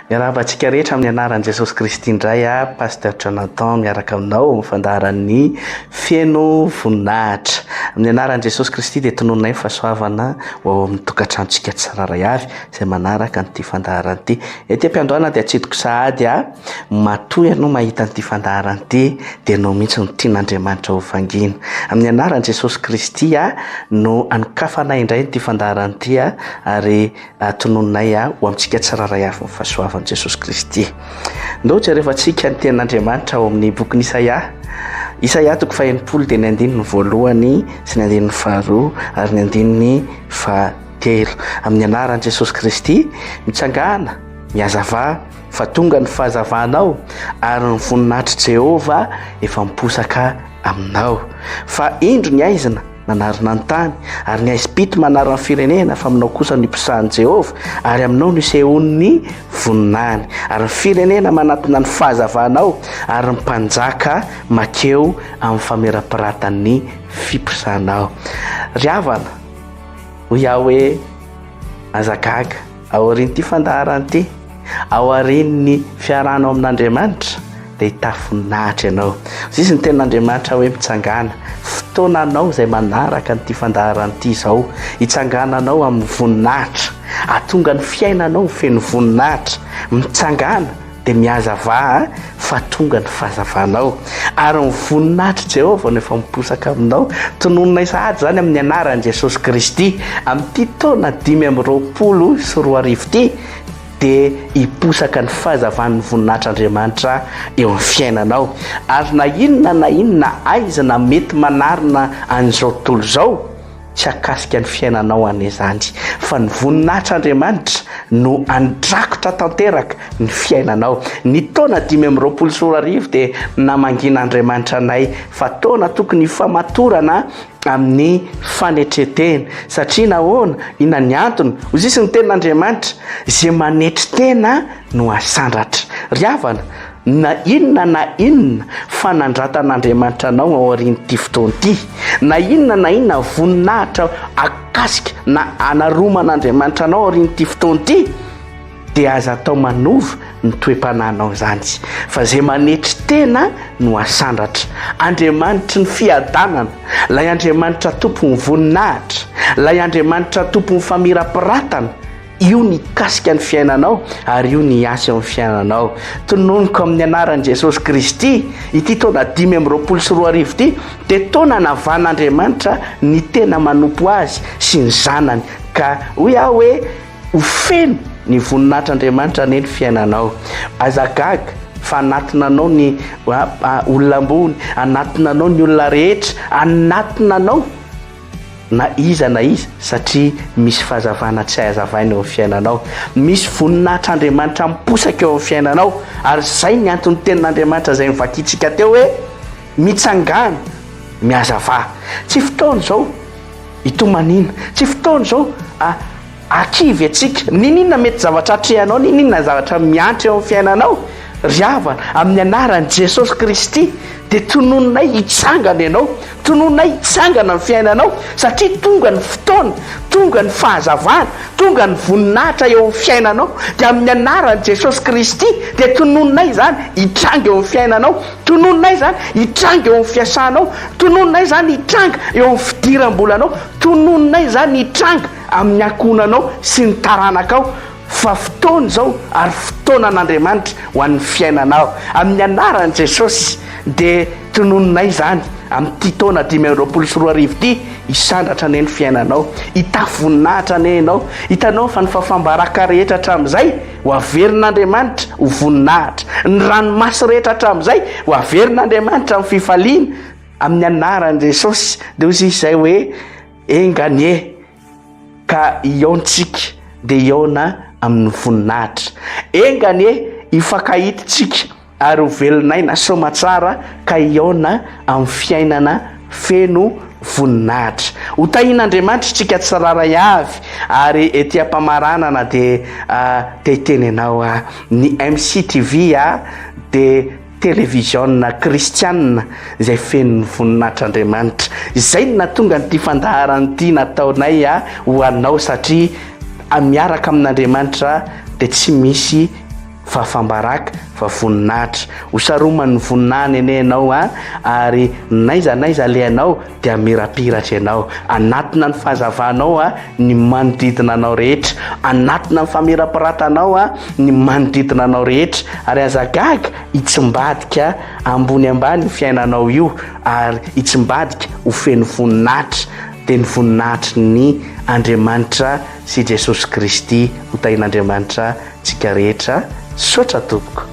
Miarahaba antsika rehetra amin'ny anaran'i Jesosy Kristy indray aho, Pasteur Jonathan miaraka aminao amin'ny fandaharan'ny Feno Voninahitra. Amin'ny anaran'i Jesosy Kristy dia tononinay ny fahasoavana ho ao amin'ny tokantranontsika tsirairay avy izay manaraka an'ity fandaharana ity. Ety am-piandohana dia atsidiko sahady aho, matoa ianao mahita an'ity fandaharana ity dia ianao mihitsy no tian'Andriamanitra ho vangiana. Amin'ny anaran'i Jesosy Kristy no anokafanay indray ity fandaharana ity ary Tonononay ho amintsika tsirairay avy ny fahasoavan'i Jesosy Kristy. Ndao jerevantsika ny tenin'Andriamanitra ao amin'ny bokin'i Isaia. Isaia toko faha-60 dia ny andininy voalohany sy ny andininy faharoa ary ny andininy fahatelo. Amin'ny anaran'i Jesosy Kristy, mitsangàna, mihazavà, fa tonga ny fahazavanao ary ny voninahitr'i Jehovah efa miposaka aminao. Fa indro ny aizina Manarona ny tany, ary ny haizim-pito manarona ny firenena, fa aminao kosa no iposahan'i Jehovah, ary aminao no isehoan'ny voninahiny. Ary ny firenena manatona ny fahazavanao, ary ny mpanjaka makeo amin'ny famirapiratan'ny fiposahanao. Ry havana, hoy aho hoe, aza gaga. Aorian'ity fandaharana ity, aorian'ny fiarahanao amin'Andriamanitra, dia hitafy voninahitra ianao. Hoy ny tenin'Andriamanitra hoe mitsangàna. Fotoananao izay manaraka an'ity fandaharana ity izao, hitsangananao amin'ny voninahitra. Hahatonga ny fiainanao ho feno voninahitra. Mitsangàna. Dia mihazavà fa tonga ny fahazavanao, ary ny voninahitr'i Jehovah no efa miposaka aminao. Tononinay sahady izany amin'ny anaran'i Jesosy Kristy. Amin'ity taona 2025 ity, dia hiposaka ny fahazavan'ny voninahitr'Andriamanitra eo amin'ny fiainanao. Ary na inona na inona aizina mety manarona an'izao tontolo izao, Tsy hahakasika ny fiainanao anie izany, fa ny voninahitr'Andriamanitra no handrakotra tanteraka ny fiainanao. Ny taona 2025 dia namangian'Andriamanitra anay fa taona tokony hifamatorana amin'ny fanetren-tena. Satria nahoana? Inona ny antony? Hoy sisa ny tenin'Andriamanitra, Izay manetry tena no hasandratra. Ry havana, Na inona na inona fanandratan'Andriamanitra anao ao aorian'ity fotoana ity, na inona na inona voninahitra akasika na anaroman'Andriamanitra anao aorian'ity fotoana ity, dia aza atao manova ny toe-panahinao izany, fa izay manetry tena no asandratra. Andriamanitry ny fiadanana, ilay Andriamanitra Tompon'ny voninahitra, ilay Andriamanitra Tompon'ny famirapiratana, Io ny hikasika ny fiainanao ary io ny hiasa eo amin'ny fiainanao. Tononiko amin'ny anaran'i Jesosy Kristy, ity taona 2025 ity dia taona navan'Andriamanitra ny tena manompo Azy sy ny zanany. Ka hoy aho hoe ho feno ny voninahitr'Andriamanitra anie ny fiainanao. Aza gaga fa hanatona anao ny olona ambony, hanatona anao ny olona rehetra, hanatona anao. na iza na iza satria misy fahazavana tsy hay hazavaina eo amin'ny fiainanao. Misy voninahitr'Andriamanitra miposaka eo amin'ny fiainanao ary izay ny anton'ny tenin'Andriamanitra izay novakintsika teo hoe mitsangàna, mihazavà. Tsy fotoana izao hitomaniana, tsy fotoana izao Hakivy antsika. N'inon'inona mety zavatra atrehanao, n'inon'inona zavatra miantra eo amin'ny fiainanao, ry havana, amin'ny anaran'i Jesosy Kristy, dia tononinay hitsangana ianao, tononinay hitsangana ny fiainanao, satria tonga ny fotoana, tonga ny fahazavana, tonga ny voninahitra eo amin'ny fiainanao, dia amin'ny anaran'i Jesosy Kristy, dia tononinay izany hitranga eo amin'ny fiainanao, tononinay izany hitranga eo amin'ny fiasanao, tononinay izany hitranga eo amin'ny fidiram-bolanao, tononinay izany hitranga. amin'ny ankohonanao sy ny taranakao fa fotoana izao ary fotoanan'Andriamanitra ho an'ny fiainanao. Amin'ny anaran'i Jesosy dia tononinay izany amin'ity taona 2025 ity, hisandratra anie ny fiainanao, hitafy voninahitra anie ianao, hitanao fa ny fahafaham-baraka rehetra hatramin'izay ho averin'Andriamanitra ho voninahitra, ny ranomaso rehetra hatramin'izay ho averin'Andriamanitra amin'ny fifaliana, amin'ny anaran'i Jesosy. Dia hoy izy izay hoe. Enga anie ka hihaontsika dia hihaona amin'ny voninahitra. Enga anie hifankahita isika ary ho velon'aina soamatsara ka hihaona amin'ny fiainana feno voninahitra. Ho tahian'Andriamanitra isika tsirairay avy ary ety am-pamaranana dia te hiteny anao aho. Ny MCTV dia. Televiziona kristianina izay feno ny voninahitr'Andriamanitra. Izay no nahatonga an'ity fandaharana ity nataonay ho anao satria miaraka amin'Andriamanitra dia tsy misy. Fahafam-baraka fa voninahitra. Ho saroman'ny voninahiny anie ianao a, ary n'aiza n'aiza alehanao dia hamirapiratra ianao. Hanatona ny fahazavanao a ny manodidina anao rehetra. Hanatona ny famirapiratanao a ny manodidina anao rehetra. Ary aza gaga hitsimbadika ambony ambany io fiainanao io ary hitsimbadika ho feno voninahitra, dia ny voninahitry ny Andriamanitra sy Jesosy Kristy. Ho tahin'Andriamanitra tsika rehetra. Misaotra tompoko.